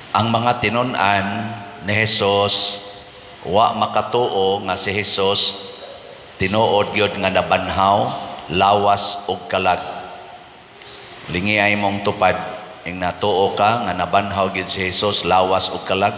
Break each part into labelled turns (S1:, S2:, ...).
S1: Ang mga tinun-an ni Jesus wa makatuo nga si Jesus tinuod gyud nga nabanhaw lawas ug kalag. Lingi ay mong tupad ing natuo ka nga nabanhaw gyud si Jesus lawas ug kalag.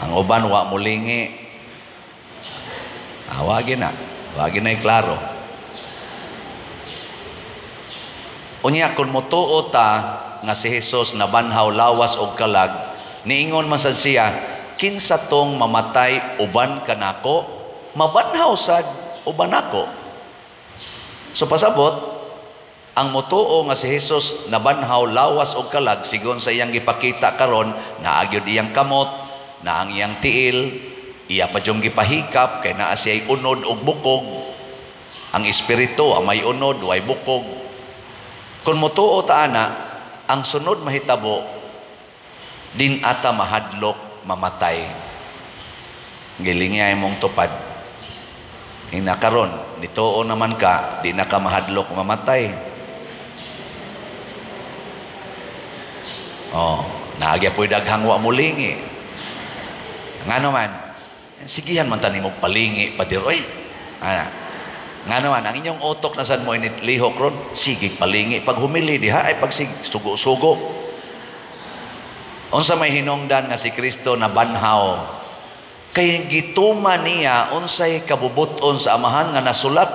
S1: Ang uban wa mulingi. Wa gyud na. Wa gyud na klaro. Unya kun motuo ta nga si Jesus nabanhaw lawas og kalag, niingon man sad siya, kinsa tong mamatay uban kanako, mabanhaw sad uban nako. So pasabot, ang motuo nga si Jesus nabanhaw lawas og kalag sigon sa iyang gipakita karon, naa gyud iyang kamot, naa ang iyang tiil, iya pa dyong gipahikap kay naa siya'y unod og bukog. Ang espiritu amay unod, way bukog. Kung motuo ta ana, ang sunod mahitabo din ata mahadlok mamatay. Gilingi ay mong tupad. Ina karon, nituo naman ka, di na ka mahadlok mamatay. Oh, naagya po'y daghang wa mulingi. Ngano man, sigihan man tani mo palingi pa dir oy. Ana. Ngano man, ang inyong utok na sad mo init lihok ron, sige palingi pag humili diha ay pag sugo-sugo. Unsa may hinungdan nga si Kristo na banhaw? Kay gituman niya unsay kabubuton sa amahan nga nasulat.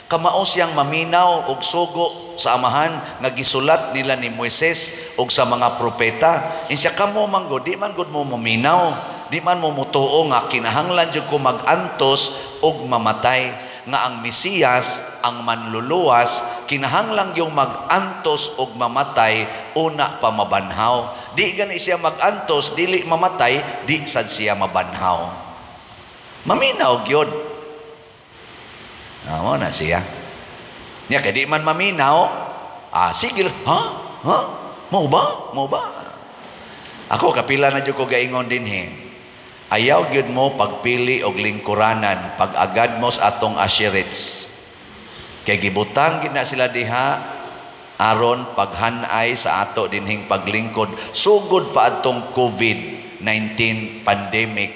S1: Kamao siyang maminaw og sugo sa amahan nga gisulat nila ni Moises og sa mga propeta. Insya kamo man gud, di man gud mo maminaw, di man mo mutuo nga kinahanglan jud ko magantos og mamatay, nga ang Mesiyas, ang manluluwas, kinahanglan yung magantos og mamatay una pa mabanhaw. Di gani siya magantos, dili mamatay, di sad siya mabanhaw. Maminaw gyud. Amo na siya. Nya kay di man maminaw, sige, ha? Ha? Mao ba? Mao ba? Ako kapila na jud ko gaingon dinhi. Ayaw gyud mo pagpili og lingkuranan pag agad mo sa atong asherits. Kay gibutang gid na sila diha aron paghanay sa ato dinhing paglingkod sugod pa adtong COVID-19 pandemic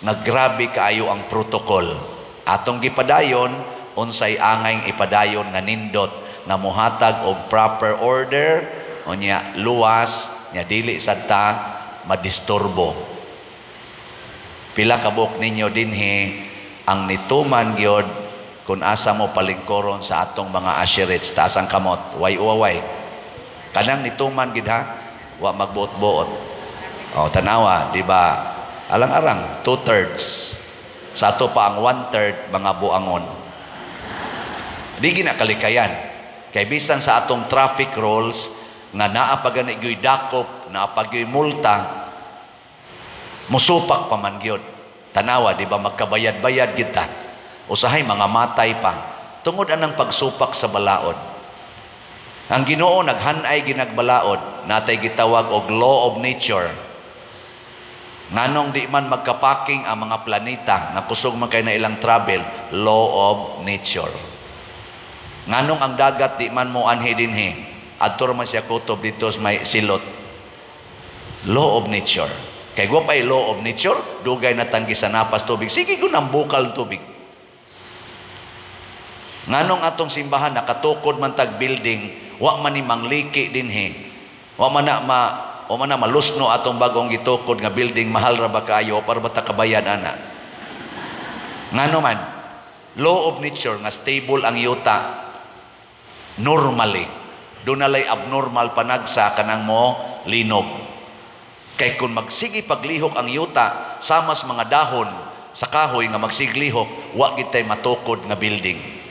S1: nga grabe kaayo ang protocol. Atong gipadayon unsay angay ipadayon nga nindot nga mohatag og proper order unya luwas nya dili sad ta madisturbo. Pila ka buok ninyo dinhi ang nituman gyud kun asa mo palingkoron sa atong mga asherits, taas ang kamot, way uwaway. Kanang nituman gid ha, wa magbuot-buot. O tanawa, di ba? Alang-arang 2/3. Sa ato pa ang 1/3 mga buangon. Di ginakalikayan. Kay bisan sa atong traffic rules nga naa pa gani gyoy dakop, naa pa gyoy multa, musupak pa man gyud. Tanawa, di ba magkabayad-bayad kita? Usahay mga matay pa. Tungod anang pagsupak sa balaod. Ang Ginoo naghanay ginagbalaod, natay gitawag og law of nature. Nganong di man magkapaking ang mga planeta, nga kusog man kay na ilang travel, law of nature. Nganong ang dagat di man mo anhi dinhi, adto man siya kutob dito sa may silot. Law of nature. Kay wa pay law of nature, dugay na tanggi sa napas tubig. Sige ko nang bukal tubig. Nganong atong simbahan nakatukod man tag building, wa man ni mangliki dinhi. Wa man na malusno atong bagong gitukod nga building, mahal ra ba kaayo para ba ta kabayad ana. Ngano man, law of nature nga stable ang yuta normally. Dunalay abnormal panagsa kanang mo linog. Kay kung magsige paglihok ang yuta samas mga dahon sa kahoy nga magsiglihok, wa gid tay matukod nga building.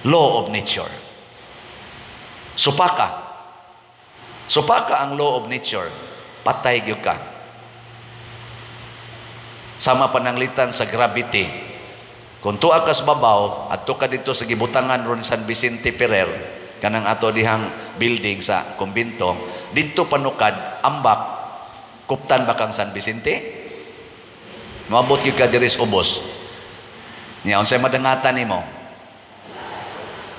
S1: Law of nature. Supaka. Supaka ang law of nature. Patay gyud ka. Sama pananglitan sa gravity. Kung tuwa ka sa babaw, adto ka dito sa gibutangan ron San Vicente Ferrer, kanang ato dihang building sa kumbento, didto panukad, ambak, kuptan ba kang San Vicente? Moabot gyud ka diri sa ubos. Nya unsay madangatan nimo?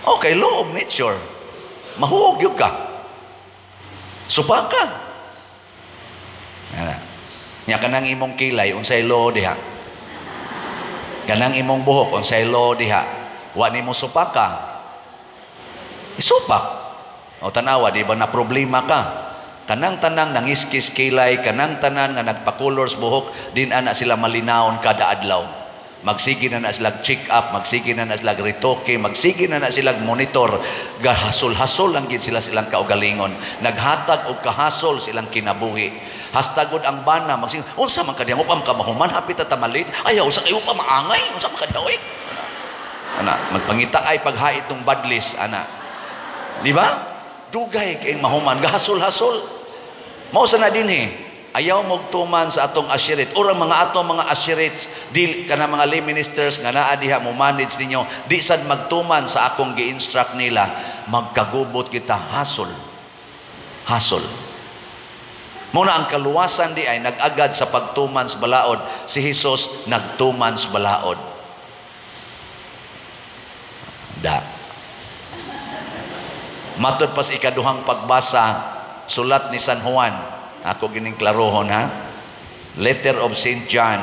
S1: Okay, law of nature. Mahuog gyud ka. Supaka. Ana. Nya kanang imong kilay, unsay law diha? Kanang imong buhok, unsay law diha? Wa nimo supaka. Isupak. O tanawa, di ba na problema ka? Kanang tanang nangiskis kilay, kanang tanan nga nagpa-colors buhok, din ana sila malinawon kada adlaw. Magsige na na sila check up, magsige na na sila retoke, magsige na na sila monitor. Gahasol-hasol lang gid sila silang kaugalingon. Naghatag og kahasol silang kinabuhi. Hastagod ang bana, magsige, unsa man kadiya upam ka mahuman, hapit ta malit. Ayaw sa kayo pa maangay, unsa man kadiya oy. Ana, magpangita ay paghait ng badlis, ana. Di ba? Dugay kay mahuman, gahasol-hasol. Mao sa na dinhi. Ayaw mogtuman sa atong ashirit or ang mga atong mga ashirits di kana mga lay ministers nga naa diha mo manage ninyo, di sad magtuman sa akong gi-instruct nila, magkagubot kita, hasol hasol. Muna ang kaluwasan di ay nag-agad sa pagtuman sa balaod. Si Hesus nagtuman sa balaod. Da matod pa sa ikaduhang pagbasa, sulat ni San Juan. Ako gining klarohon ha. Letter of St. John.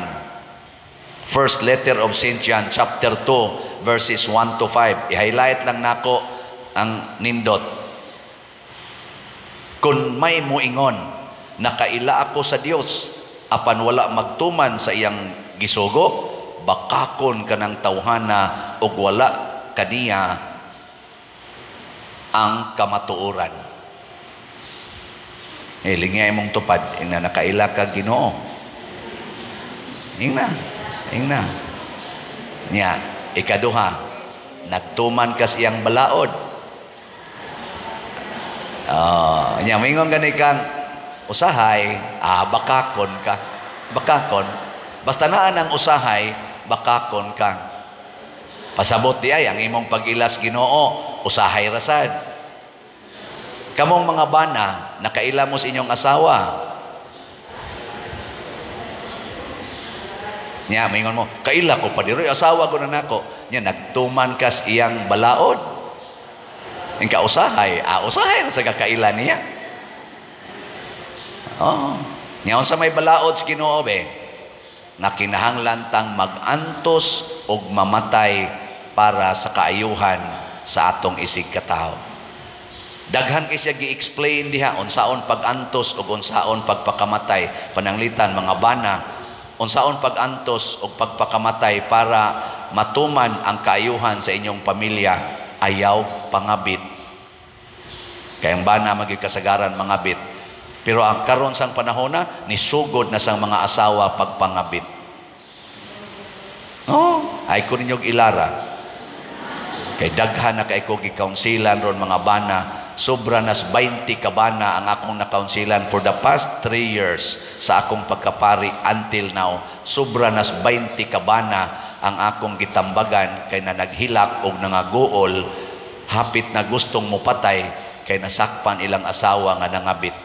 S1: First letter of St. John, chapter 2, verses 1 to 5. I-highlight lang nako ang nindot. Kung may muingon, nakaila ako sa Dios, apan wala magtuman sa iyang gisugo, bakakon kanang tawhana ug wala kaniya ang kamatuoran. Eh, lingay mong tupad, ingna nakaila ka Ginoo. Ingna, ingna. Nya, ikaduha, nagtuman kas iyang balaod. Nya mingon gani kang usahay, bakakon ka. Bakakon. Basta naa ang usahay, bakakon ka. Pasabot di ay ang imong pag-ilas Ginoo, usahay rasad. Kamong mga bana, nakaila mo sa inyong asawa. Nya, maingon mo, kaila ko pa diri, asawa ko na nako. Nya, nagtuman kas iyang balaod. Ang kausahay, usahay na sa kakaila niya. Oh. Nya, unsa may balaod sa Ginoo be? Nga kinahanglan tang magantos og mamatay para sa kaayuhan sa atong isig katawo. Daghan kay siya gi-explain diha unsaon pag-antos ug unsaon pagpakamatay, pananglitan mga bana, unsaon pag-antos ug pagpakamatay para matuman ang kaayuhan sa inyong pamilya. Ayaw pangabit. Kay ang bana magyud kasagaran mangabit. Pero ang karon sang panahona nisugod na sang mga asawa pagpangabit. Oh, ay ko ninyog ilara. Kay daghan na kay ko gi-counselan ron mga bana. Sobra nas 20 ka bana ang akong na-counselan for the past 3 years sa akong pagkapari until now. Sobra nas 20 ka bana ang akong gitambagan kay na naghilak og nangaguol, hapit na gustong mupatay kay nasakpan ilang asawa nga nangabit.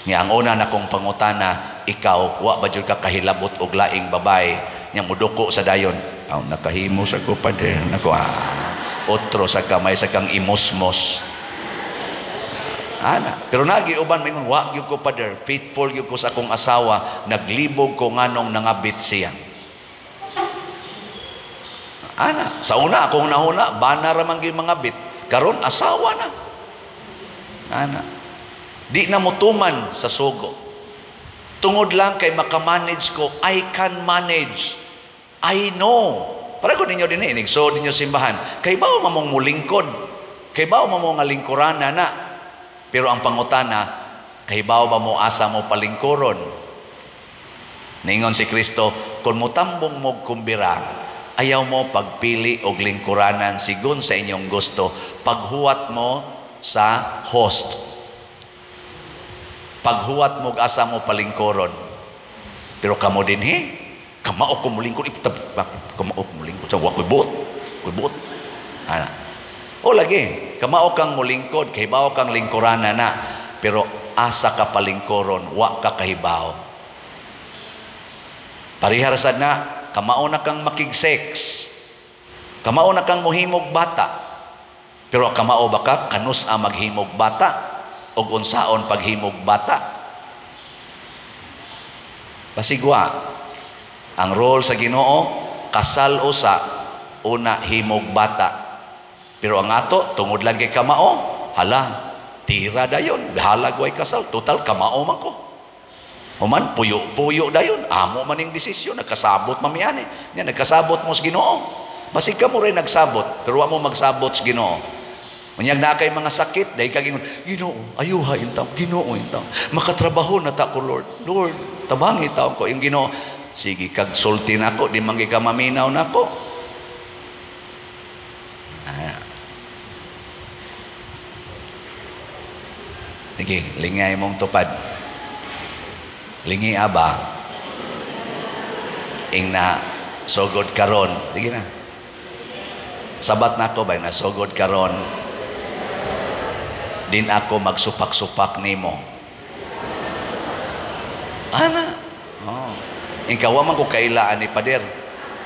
S1: Nga ang una na kong pangutana, ikaw wa ba jud ka kahilabot og laing babae? Nya muduko sa dayon. Aw, nakahimo sa ko padre. Nako, otro sa kamay sa kang imusmos. Ana, pero nagi uban mingon wa gyud ko padre, faithful gyud ko sa akong asawa, naglibog ko nganong nangabit siya. Ana, sa una akong nahuna, bana ra man gyud mangabit, karon asawa na. Ana, di na motuman sa sugo. Tungod lang kay makamanage ko, I can manage. I know. Para ko ninyo din eh, inigsood ninyo simbahan. Kay bawo mamong mulingkod. Kay bawo mamong nga lingkurana na. Pero ang pangutana, kay bawo ba mo asa mo palingkuron? Ningon si Kristo, kung mutambong mo kumbira, ayaw mo pagpili og lingkuranan sigon sa inyong gusto. Paghuwat mo sa host. Paghuwat mo asa mo palingkuron. Pero kamo dinhi, kamao ko mulingkod, kamao ko mulingkod sa wa koy buot, koy buot. Ana. O lagi, kamao kang mulingkod, kahibaw kang lingkurana na, pero asa ka palingkuron, wa ka kahibaw. Parihar sad na, kamao na kang makig-sex. Kamao na kang muhimog bata. Pero kamao ba ka kanus-a maghimog bata og unsaon paghimog bata? Pasigwa ang role sa Ginoo, kasal usa, una himog bata. Pero ang ato tungod lang kay kamao, hala, tira dayon, bahalag way kasal, total kamao man ko. Human puyo-puyo dayon, amo man ning desisyon, nagkasabot mamiani. Nya nagkasabot mo sa Ginoo. Basig ka mo rin nagsabot, pero wa mo magsabot sa Ginoo. Unyag na kay mga sakit, dahil kag ingon, Ginoo, ayuha intaw, Ginoo intaw. Makatrabaho na ta ko, Lord. Lord, tabangi taon ko. Yung Ginoo, sige kag sulti nako, di man ka maminaw nako. Ah. Sige, lingay mong tupad. Lingi aba. Ing na sugod karon. Sige na. Sabat nako ba na sugod karon. Din ako magsupak-supak nimo. Ana. Oh. Ikaw man ko kailaan ni pader.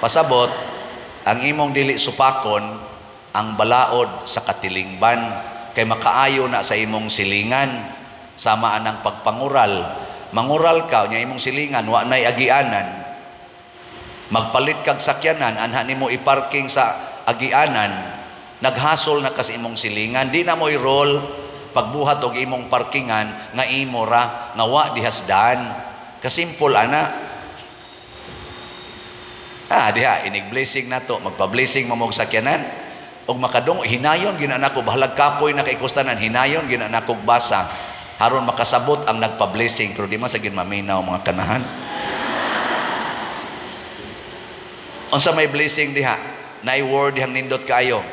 S1: Pasabot ang imong dili supakon ang balaod sa katilingban kay makaayo na sa imong silingan sama anang pagpangural. Mangural ka nya imong silingan wa nay agianan. Magpalit kag sakyanan anha nimo iparking sa agianan, naghasol na kasi imong silingan, di na mo i-roll pagbuhat og imong parkingan nga imo ra nga wa dihasdan. Kasimple ana. Ah, diha inig blessing nato, magpa-blessing mo og sakyanan og makadung hinayon gina nako bahalag kapoy na kaikustanan, hinayon gina nako basa haron makasabot ang nagpa-blessing, pero di man sa gin maminaw mga kanahan. Unsa may blessing diha? Naay word dihang nindot kaayo.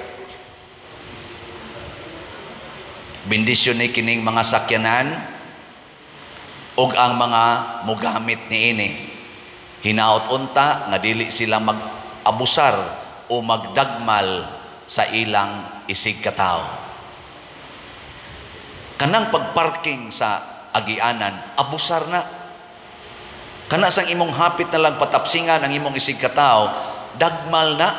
S1: Bendisyon ni kining mga sakyanan ug ang mga mogamit niini. Hinaot unta nga dili sila mag-abusar o magdagmal sa ilang isig katawo. Kanang pagparking sa agianan, abusar na. Kana sang imong hapit na lang patapsingan ang imong isig katawo, dagmal na.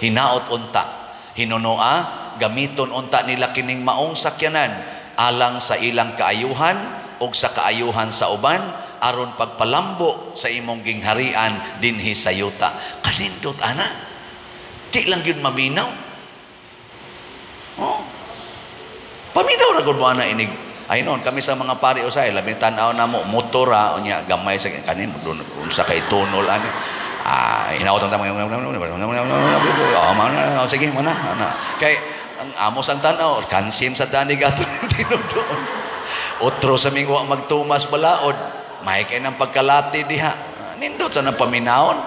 S1: Hinaot unta, hinunoa, gamiton unta nila kining maong sakyanan alang sa ilang kaayuhan ug sa kaayuhan sa uban aron pagpalambo sa imong gingharian dinhi sa yuta. Kanindot ana. Di lang gyud maminaw. Oh. Paminaw ra gud mo ana inig. Ay noon kami sa mga pari usay labing tan-aw namo motor ra unya gamay sa kanin unsa kay tunol ani. Ah, hinaot ang tamang oh, mana sige mana ana. Kay ang amo sang tan-aw kansim sa dani gato tinudoon. Otro sa mingwa magtumas balaod, may kay nang pagkalati diha. Nindot sa nang paminawon.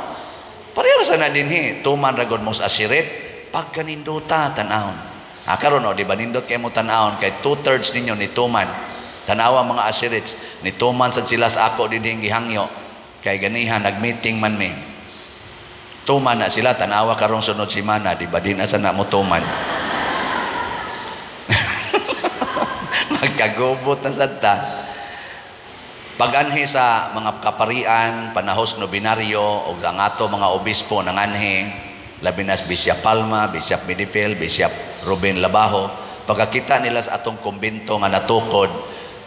S1: Pareho sa na dinhi, tuman ra gud mo sa asirit pagkanindota tan-awon. Ah, karon o, di ba nindot kay mo tan-awon kay 2/3 ninyo ni tuman. Tan-awa mga asirits ni tuman sad sila sa ako dinhi gihangyo kay ganihan nagmeeting man mi. Tuman na sila tan-awa karong sunod semana, di ba din asa na mo tuman. Magkagubot na sad ta. Paganhi sa mga kaparian, panahos nobinaryo og ang ato mga obispo nanganhi, labi na Bishop Palma, Bishop Midifel, Bishop Ruben Labajo, pagkakita nila sa atong kumbento nga natukod,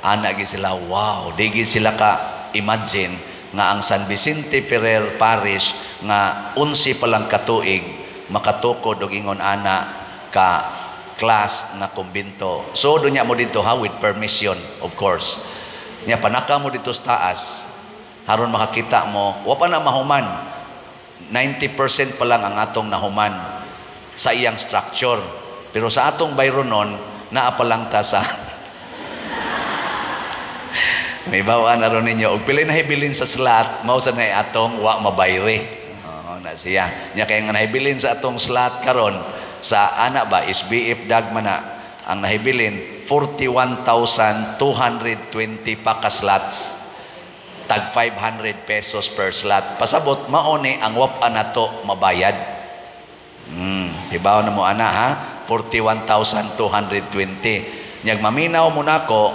S1: ana gi sila, wow, di gi sila ka imagine nga ang San Vicente Ferrer Parish nga 11 pa lang katuig makatukod og ingon ana ka class nga kumbento. So dunya mo dito ha, with permission of course. Nya panaka mo dito sa taas haron makakita mo, wa pa na mahuman. 90% pa lang ang atong nahuman sa iyang structure. Pero sa atong bayronon, naa pa lang ta sa may bawaan na ron ninyo. Og pila nahibilin sa slot, mao sa nay atong wa mabayre. Oo, na siya. Nya kay nga nahibilin sa atong slot karon sa ana ba SBF dagma na ang nahibilin 41,220 pa ka slots. Tag 500 pesos per slot. Pasabot maone ang wap nato mabayad. Tibaw na mo ana ha, 41,220. Nyag maminaw mo nako.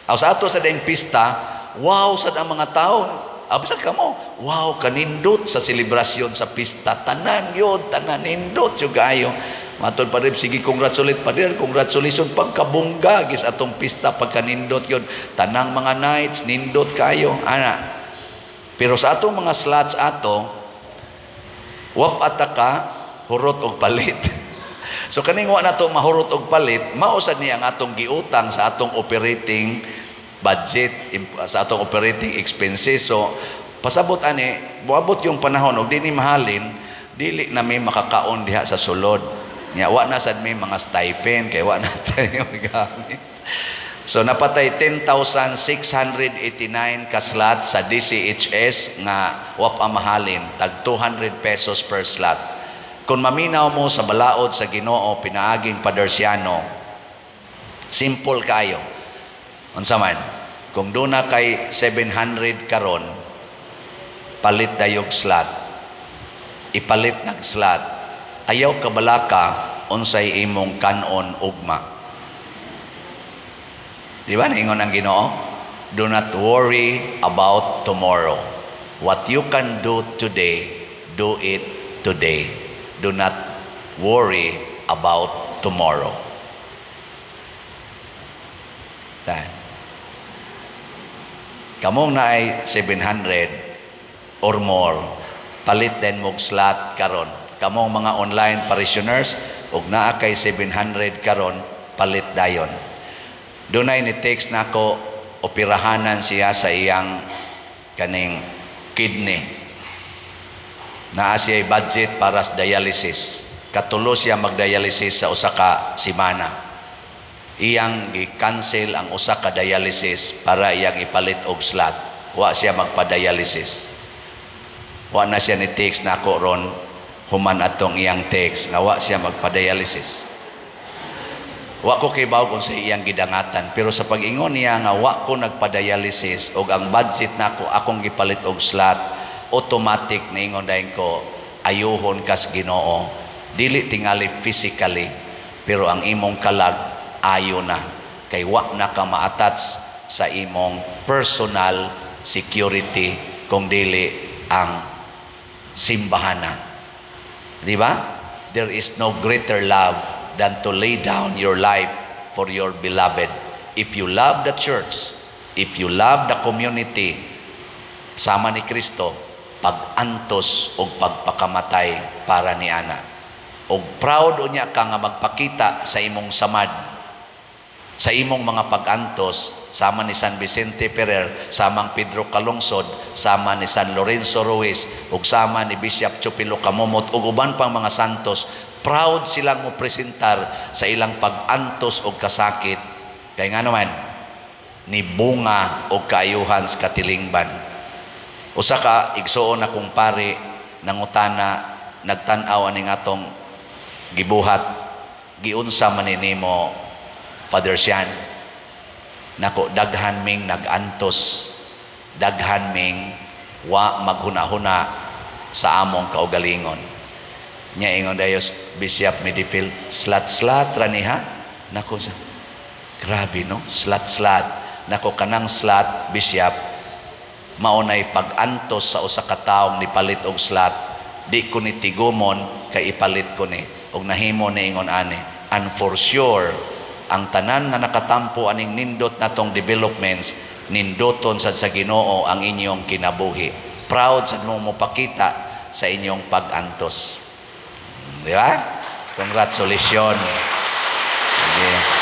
S1: Aw sa ato sa daing pista, wow sad ang mga tao. Absa ka mo, wow kanindot sa selebrasyon sa pista. Tanan yun, tanan nindot yung kaayo. Matod pa rin, sige, congratulate pa rin, congratulations, pagkabungga, gis atong pista, pagkanindot yun. Tanang mga nights, nindot kayo, ana. Pero sa atong mga slots ato, wap ataka, hurot og palit. So kaning wa na to mahurot og palit, mao sad ni ang atong giutang sa atong operating budget, sa atong operating expenses. So pasabot ani, buabot yung panahon og di ni mahalin, dili na may makakaon diha sa sulod. Nya wa na sad may mga stipend kay wa na tayo gamit. So napatay 10,689 ka slot sa DCHS nga wa pa mahalin, tag 200 pesos per slot. Kung maminaw mo sa balaod sa Ginoo pinaaging Padersiano, simple kayo. Unsa man, kung duna kay 700 karon, palit dayog slot. Ipalit nag slot. Ayaw kabalaka unsay imong kanon ugma. Di ba naingon ang Ginoo? Do not worry about tomorrow. What you can do today, do it today. Do not worry about tomorrow. Tan. Kamong naay 700 or more, palit din mog slot karon. Kamong mga online parishioners, ug naa kay 700 karon, palit dayon. Dunay ni text nako, operahanan siya sa iyang kaning kidney. Naa siya budget para sa dialysis. Katulo siya magdialysis sa usa ka semana. Iyang gi-cancel ang usa ka dialysis para iyang ipalit og slot. Wa siya magpa-dialysis. Wa na siya ni text nako ron, human atong iyang text nga wa siya magpa-dialysis. Wa ko kibaw kung sa iyang gidangatan, pero sa pag-ingon niya nga wa ko nagpa-dialysis og ang budget nako akong gipalit og slot, automatic niingon dayon ko, ayuhon kas Ginoo. Dili tingali physically, pero ang imong kalag ayo na kay wa na ka ma-attach sa imong personal security kung dili ang simbahana. Di ba? There is no greater love than to lay down your life for your beloved. If you love the church, if you love the community, sama ni Kristo, pag-antos o pagpakamatay para ni ana. Og proud unya ka nga magpakita sa imong samad, sa imong mga pag-antos, sama ni San Vicente Ferrer, samang Pedro Calungsod, sama ni San Lorenzo Ruiz, ug sama ni Bishop Chupilo Camomot, ug uban pang mga santos, proud silang mo presentar sa ilang pag-antos og kasakit. Kay nga naman, ni bunga og kaayuhan sa katilingban. Usa ka igsuon akong pare nangutana, nagtan-aw aning atong gibuhat, giunsa man nimo, Father Sean? Nako, daghan ming nag-antos, daghan ming wa maghuna-huna sa among kaugalingon. Nya ingon dayos Bishop Medifil, slat-slat ra ni ha. Nako, grabe no, slat-slat. Nako, kanang slat, Bishop, maunay pag-antos sa usa ka taong nipalit og slat, di ko ni tigumon kay ipalit ko ni og nahimo ni ingon ani. And for sure, ang tanan nga nakatampo aning nindot natong developments, nindoton sad sa Ginoo ang inyong kinabuhi. Proud sad mo mopakita sa inyong pag-antos. Di ba? Congratulations. Sige.